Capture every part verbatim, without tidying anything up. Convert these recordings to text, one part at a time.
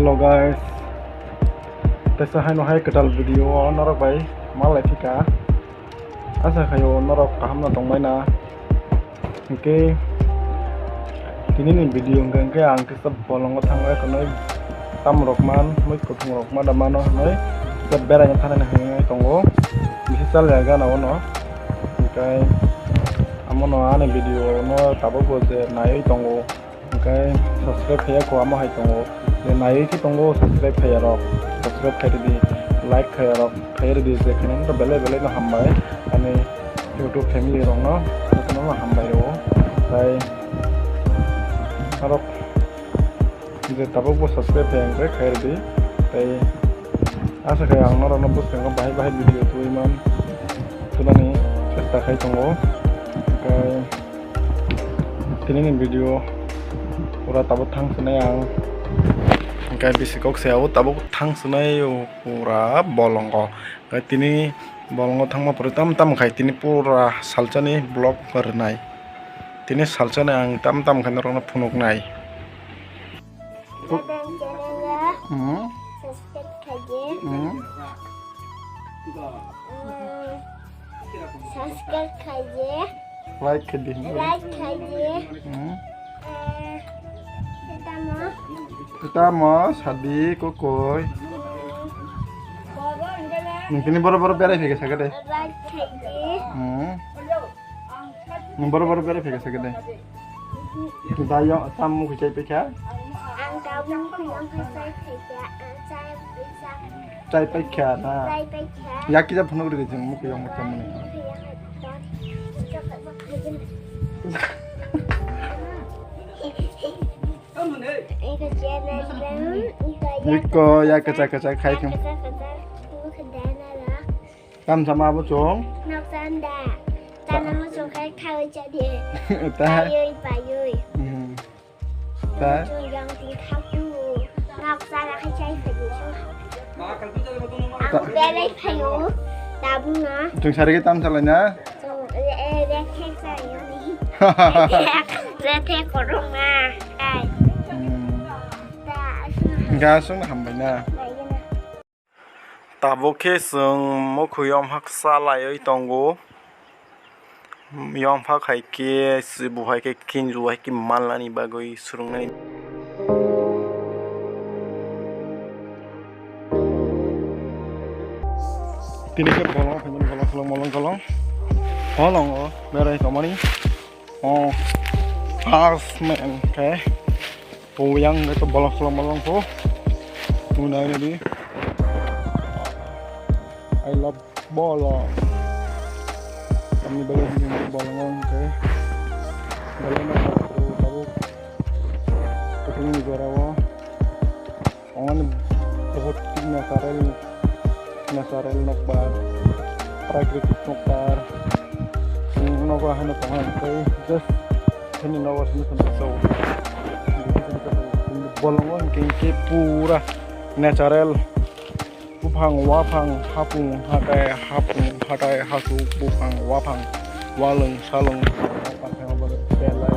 Hello guys, teisa haino hai kwtal video o norok bai malai phika. Asa khaio norok kaham no tongbai na. Hwnkhe tini ni video hwnkhe, hwnkhe ang kisa bolongo thangwi khwnwi tam rok man, mui kuthung rok ma da mano hwnwi kisa beraina thangna hinwi tongo. Bisi chal ya gana ono. Hwnkhe amo no ani video no tabuk bo je naiwi tongo. Hwnkhe subscribe khaiya kho amo hai tongo. Je naiwi khe tongo subscribe khaiya rok. Subscribe khai rwdi, like khaiya rok khai rwdi, je khainani to belai belai no hambai. Ani YouTube family rok no jotono no hambai rwo. Tai norok je tabuk bo subscribe khaiya hwnkhe khai rwdi. Tai asa khai ang norok no bwskango bahai bahai video tubui man tubani chesta khai tongo. Hwnkhe Tini ni video pura tabuk thang swnai ang. Hwnkhe bisi kok se abo tabuk thang swnai o pura bolongo. Hwnkhe tini bolongo thangma pore tam tam khai tini pura salsa ni vlog rwnai. Tini salsa ni ang tam tam khai norok no phunuk nai. Jadang channel ya. Hmm. Subscribe khaidi. Hmm. Hmm. Subscribe khaidi. Like khaidi. Like khaidi. Hmm. Eh, tamo. Tamo sadi kokoi. Hmm. Nung tini boro boro berai phege sakade. Like khaidi. Hmm. Nung boro boro berai phege sakade. Da yo tam mukhi chai paikha. Ang tam mukhi yong khai chai paikha. Ang chai paikha. Chai paikha na. Chai paikha. Yak kisa phunuk rwdi jeng mukhi yong mukhi mani. Mukhi yong mukhi. Iko yak kacha kacha khai thung. Yak kacha kacha mukhi dana la. Tam sama abo chwng? Noksan da. Ta- Tana mo chwng khai khawi chadi. Ta- Payui, payui. Hmm. Ta- Chwng yang ti khak tu. Noksan la khai chai phai du. Ta- Ang belai phayo. Tabung na. Chwng sari ke tam salai na? Chwng, eh, eh, rethek chai yo ni. Rethek, rethek korong na. Ai. Hmm. Ta, aswng. Ga aswng na hambai na. Bai na. Tabuk khe chwng mukhui yomhak chalaiwi tongo. Yomhak hai khe chubu hai khe kinju hai khe malnani bagwi swrwngnani. Tini khe bolong phaimani bolong kolong bolong kolong. Bolong o berai tongmani. Oh, first man khe. Puyang itu bolong kolong bolong ko. Muna ini di. I love bolong. Kami bolong ini bolong oke. Bolong na tabu tabu. Kutung ini juara wo. Ongani bahut natural, natural nokbar, prakritik nokbar. Nogo haino tongo hwnkhe just hini nogo simi simi so. Bolongo hwnkhe hwnkhe pura natural. Buphang, waphang, hapung, hatai, hapung, hatai, hasuk, buphang, waphang, walwng, salwng, belai,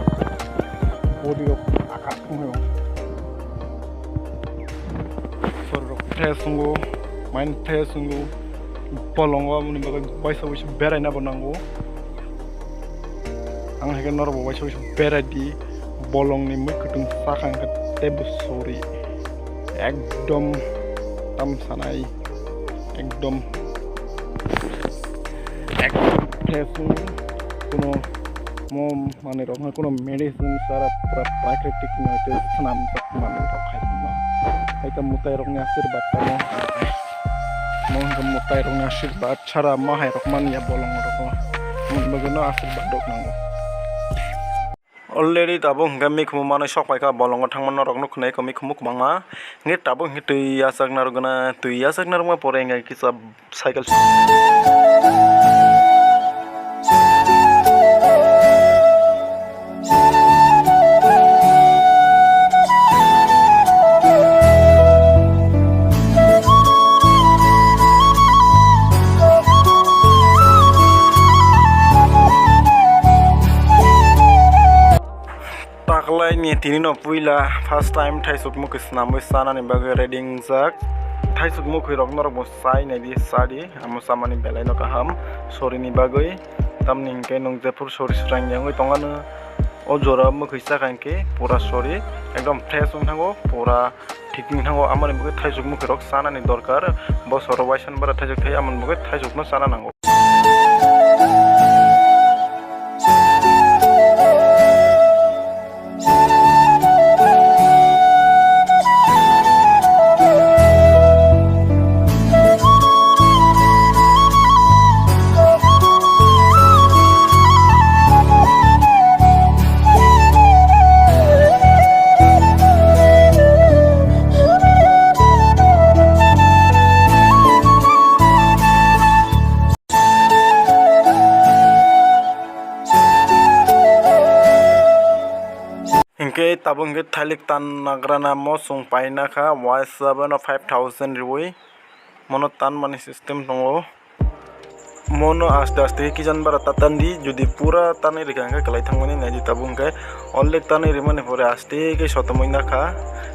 body rok akat wngkhe. Sorok fresh wngo, mind fresh wngo, bolongo aboni bagwi waisa waisa beraina bo nango. Ang hai khe norok bo waisa waisa berai di, bolong ni mui kwtwng sakha hwnkhe tei bo sori ekdom tam sanai, ekdom, ekdom fresh wngwi kuno mo manwi rok no kuno medicine sara pura prakritik ni hoite swnamjak manwi rok hai tongma. Hai khe mwtai rok ni ashirbad tamo. Mo hwnkhe mwtai rok ni ashirbad sara ma hai rok man ya bolong rok o. Mo bagwi no ashirbad rok nango. Already tabuk hwnkhe mikhumu manwi sok paikha bolongo thangma norok nukho nai kho mikhumu kwbangma. Hwnkhe tabuk hwnkhe twi yachak narwkgwna, twi yachak narwkma pore hwnkhe kisa cycle. Tak Kwlai ni tini no puila first time thaisuk mwkhwi swnamwi chanani bagwi ready wngjak. Thaisuk mwkhwi rok norok bo chai nai di, cha di, amo chamani belai no kaham sori ni bagwi. Tamni hinkhe nwng jephuru sori swrang ya wngwi tongano, o jora mwkhwi chakha hinkhe pura sori ekdom fresh wng thango, pura thik wng thango. Amoni bagwi thaisuk mwkhwi rok chanani dorkar, bosoro waisa bara thaisuk thai, amoni bagwi thaisuk no chana nango. Hinkhe tabuk hinkhe thailik tan nagrana mo chwng paina kha, waisa bono five thousand riwi mono tan mani system tongo. Mono aste aste kijan bara ta tan di, jodi pura tanwi rikha hinkhe kwlai thangmani nai di. Tabuk hinkhe olek tanwi rimani pore aste khe sotomwi nakha,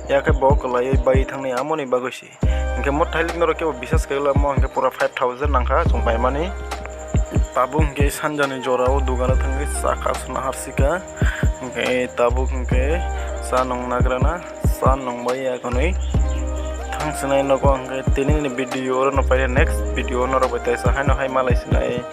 yakhe bo kwlaiwi bai thangnai, amoni bagwi se. Hinkhe mo thailik norok kebo bisas kailaimo hinkhe pura five thousand nangkha chwng paimani. Tabuk hinkhe sanjani jorao dogano thangwi chakha sona harsika. Hinkhe tabuk hinkhe cha nung nagrana, cha nung bai ya hwnwi thangsinai nogo. Hinkhe tini ni video oro no paina, next video norok bai teisa haino hai malai sinai.